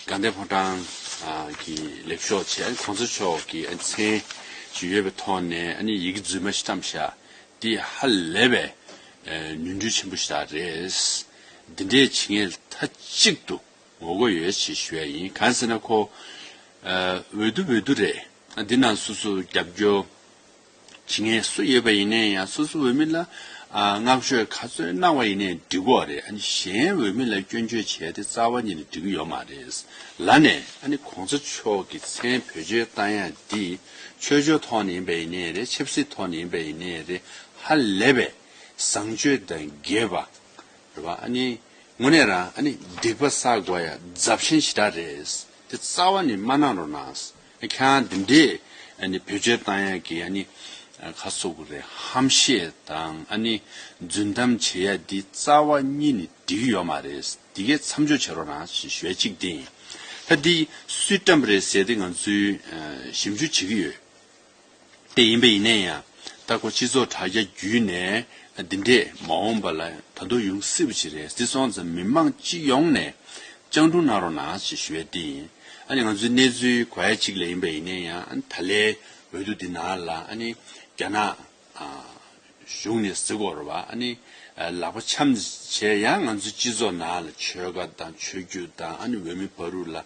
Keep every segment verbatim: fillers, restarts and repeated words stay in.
དགའ་ལྡན་ཕོ་བྲང་གི་ལེགས་ཤོག་བྱས། གོང་ས་མཆོག་གི་མཚན་ཞིག་ཡོད་པའི་ཐོག་ནས་ཨ་ནི་ཡི་གེ་རྫུན་མ་ཞིག་བཀྲམ་བཞག་འདི་ཧ་ལས་པའི་ནོར་འཁྲུལ་ཆེན་པོ་ཞིག་རེད། འདི་འདྲས་བྱེད་མཁན་མཐའ་གཅིག་ཏུ་ངོ་རྒོལ་ཡོད་ཅེས་ཞུ་ཡ་ཡིན། གང་ཟེར་ན་ཁོ་འོས་བསྡུ་འོས་བསྡུ་རེད། འདི་ནང་སོ་སོ་རྒྱབ་སྐྱོར་བྱེད་མཁན་སུ་ཡོད་པ་ཡིན་ནའི་ཡང་སོ་སོ་འོས་མི་ལ་ཨ་བསྔགས་བརྗོད་ག་ཚོད་གནང་བ་ཡིན་ནའི་འགྲིག་གི་རེད། ཨ་ནི་གཞན་འོས་མི་ལ་སྐྱོན་བརྗོད་བྱས་ཏེ་རྩ་བ་ཉིད་ནས་འགྲིག་གི་ཡོད་མ་རེད། ལ་ནས་ཨ་ནི་གོང་ས་མཆོག་གི་མཚན་བེད་སྤྱོད་བཏང་ཡ་འདི་ཆོས་ཕྱོགས་ཐོག་ནས་ཡིན་པ་ཡིན་ནའི་རེད། ཆབ་སྲིད་ཐོག་ནས་ཡིན་པ་ཡིན་ནའི་རེད། ཧ་ལས་པའི་བཟང་སྤྱོད་དང་འགལ་བ་རེད་བ། ཨ་ནི་དངོས་གནས་རང་ཨ་ནི་སྡིག་པ་བསགས་དགོས་ཡ་རྫབ་ཆེན་ཞེ་དྲག་རེད། དེ་རྩ་བ་ནས་མ་གནང་རོགས་གནང་། ཁྱེད་རང་འདི་འདྲས་ཨ་ནི་བེད་སྤྱོད་བཏང་ཡ་གི་ཨ་ནི་ཁ་སོག་གི་རེད། ཧམ་བཤད་དང་ཨ་ནི་རྫུན་གཏམ་བྱེད་ཡ་འདི་རྩ་བ་ཉིད་ནས་འགྲིག་གི་ཡོད་མ་རེད། འདི་གས་མཚམས་འཇོག་བྱེད་རོགས་གནང་ཞེས་ཞུ་ཡ་གཅིག་དེ་ཡིན། ད་འདི་སུས་བཀྲམ་རེད་ཟེར་ཏེ་ང་ཚོས་ཞིབ་འཇུག་བྱེད་ཀྱི་ཡོད། དེ་ཡིན་པ་ཡིན་ན་ཡང་ད་ཁོ་སྤྱི་ཚོགས་དྲ་རྒྱ་བརྒྱུད་ནས་འདི་འདྲས་མ་འོངས་པ་ལ་ད་དུང་ཡོང་སྲིད་པ་ཅིག་རེད། དེ་སོང་ཙང་མི་མང་སྤྱི་ཡོངས་ནས་སྤྱང་གྲུང་གནང་རོགས་གནང་ཞེས་ཞུ་ཡ་དེ་ཡིན། ཨ་ནི་ང་ཚོའི་གནས་ཚུལ་གོ་ཡ་གཅིག་ལ་ཡིན་པ་ཡིན་ན་ཡང་ཨ་ནི་ད་ལན་འོས་བསྡུ་འདི་ནང་ལ་ཨ་ནི་རྒྱ་ནག་གཞུང་ནས་ཟེར་དགོས་རེད་བ། ཨ་ནི་ལག་པ་འཆམ་བྱས་ཡང་ང་ཚོའི་སྤྱི་ཚོགས་ནང་ལ་ཆོལ་ཁ་དང་ཆོས་བརྒྱུད་དང་ཨ་ནི་འོས་མི་བར་དུ་ལ་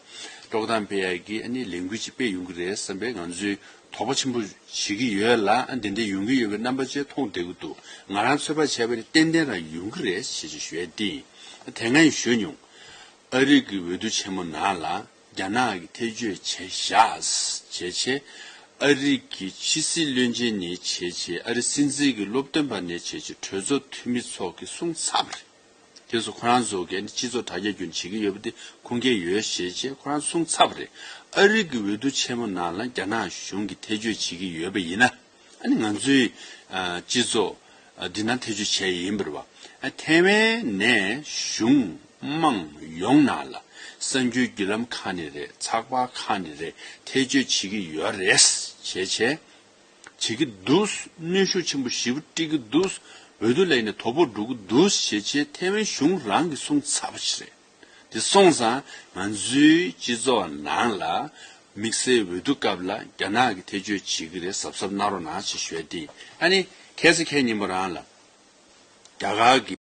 དཀྲོག་གཏམ་སྤེལ་ཡ་གི་ཨ་ནི་ལས་འགུལ་ཅིག་སྤེལ་ཡོང་གི་རེད་བསམ་པའི་ང་ཚོའི་དོགས་པ་ཆེན་པོ་བྱེད་ཀྱི་ཡོད་ལ། ཨ་འདི་འདྲ་ཡོང་གི་ཡོད་པའི་རྣམ་པ་ཅིག་མཐོང་བསྡད་ཀྱི་འདུག་ང་རང་ཚོད་དཔག་བྱས་པ་ནི་ཏན་ཏན་རང་ཡོང་གི་རེད་ཞེས་ཞུ་ཡ་འདི་ཡིན། དེ་སྔ་ཡང་ཞུས་མྱོང་། ཨ་རི་གི་འོས་བསྡུ་ཆེན་མོ་ནང་ལ་རྒྱ་ནག་གིས་ཐེ་བྱུས་བྱས་བཞག་བྱས་བྱས། ཨ་རི་གི་ཕྱི་སྲིད་བློན་ཆེན་ནས་བྱས་བྱས། ཨ་རི་སྲིད་འཛིན་གྱི་སློབ་སྟོན་པ་ནས་བྱས་བྱས། གྲོས་ཚོགས་འཐུས་མི་ཚོ་གིས་གསུངས་ཚར་བ་རེད། དེ་ཚོ་ཁོ་རང་ཚོ་གིས་སྤྱི་ཚོགས་དྲ་རྒྱ་བརྒྱུད་བྱེད་ཀྱི་ཡོད་པ་དེ་ཁུངས་སྐྱེལ་ཡོད་ཞེས་བྱས་ཁོ་རང་གསུངས་ཚར་བ་རེད། ཨ་རི་གི་འོས་བསྡུ་ཆེན་མོ་ནང་ལ་རྒྱ་ནག་གཞུང་གིས་ཐེ་བྱུས་བྱེད་ཀྱི་ཡོད་པ་ཡིན་ན། ཨ་ནི་ང་ཚོའི་ཨ་སྤྱི་ཚོགས་ཨ་འདི་ན་ཐེ་བྱུས་བྱས་ཡིན་པ་རེད་བ། ཨ་ཐེ་ཝན་ནས་གཞུང་དམངས་ཡོངས་ནང་ལ་གསར་འགྱུར་བརྒྱུད་ལམ་ཁག་ནས་རེད། ཚགས་པར་ཁག་ནས་རེད། ཐེ་བྱུས་བྱེད་ཀྱི་ཡོད་རེད་བྱས་བྱས། བྱེད་ཀྱི་འདུག་གནོན་ཤུགས་ཆེན་པོ་ཞེ་པོ་སྤྲད་ཀྱི་འདུག་འོས་བསྡུ་ལ་ཡིན་ན་དོ་ཕོག་འགྲོ་གི་འདུག་ཞེས་བྱས་ཐེ་ཝན་གཞུང་རང་གིས་གསུངས་ཚར་བ་ཞིག་རེད། དེ་སོང་ཙང་ང་ཚོའི་སྤྱི་ཚོགས་ནང་ལ་དམིགས་བསལ་འོས་བསྡུ་སྐབས་ལ་རྒྱ་ནག་གིས་ཐེ་བྱུས་བྱེད་ཀྱི་རེད། གཟབ་གཟབ་གནང་རོགས་གནང་ཞེས་ཞུ་ཡ་དེ་ཡིན། ཨ་ནི་ཁ་སང་ཁ་ཉིན་མོ་རང་ལ་རྒྱ་གར་གྱི་